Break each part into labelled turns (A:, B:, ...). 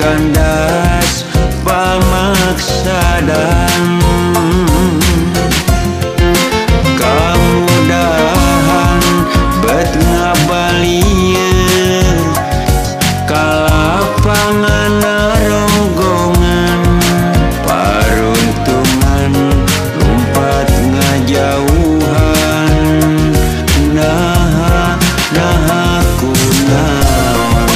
A: Kandas pamaksadan kamudahan bet ngabalieur kalapangan ronggongan paruntungan lumpat ngajauhan naha naha kunaon.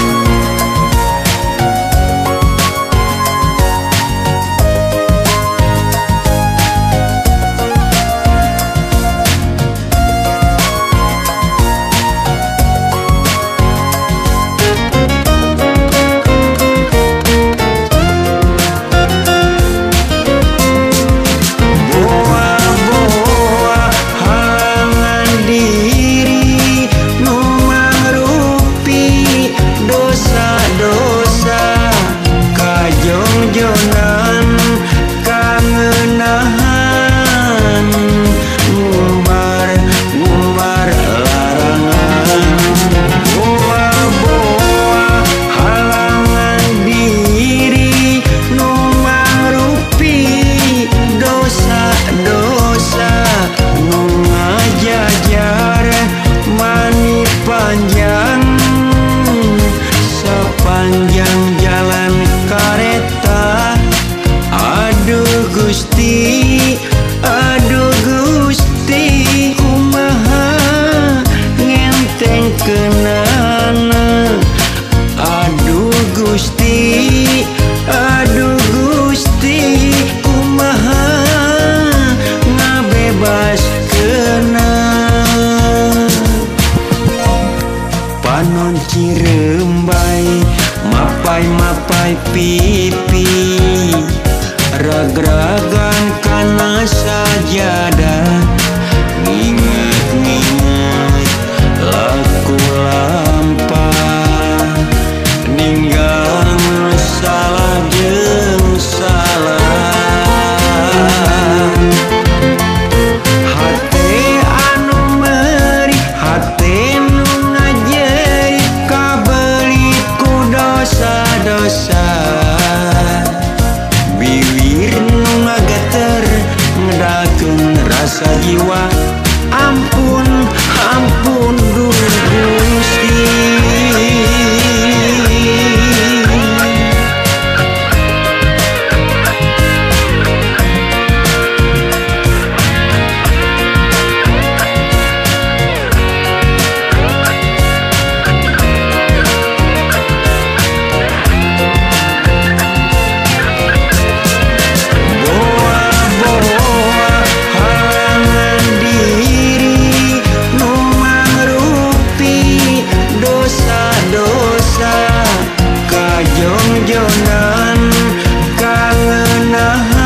A: Jongjonan kangenahan ngumbar ngumbar larangan boa-boa halangan diri nu mangrupi dosa-dosa nu ngajajar mani panjang sepanjang jalan kareta. Aduh Gusti, aduh Gusti, kumaha ngenteng kenana. Aduh Gusti, aduh Gusti, kumaha ngabebas kena. Panon Cirembay mapai-mapai pipi ragragan kana sajadah nginget-nginget laku lampah ninggal salah jeung salah hate anu meuri hate nu ngajerit kabelit ku dosa-dosa biwir nu ngageter ngedakeun rasa jiwa. Ampun ampun duh Gusti. Jongjonan kangenahan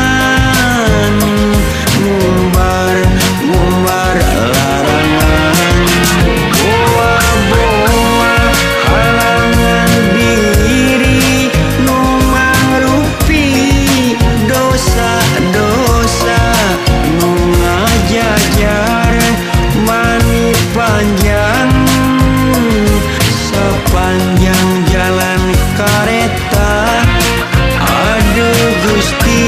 A: ngumbar ngumbar larangan boa-boa halangan diri nu mangrupi dosa-dosa nu ngajajar mani panjang sepanjang jalan kareta. Aduh Gusti,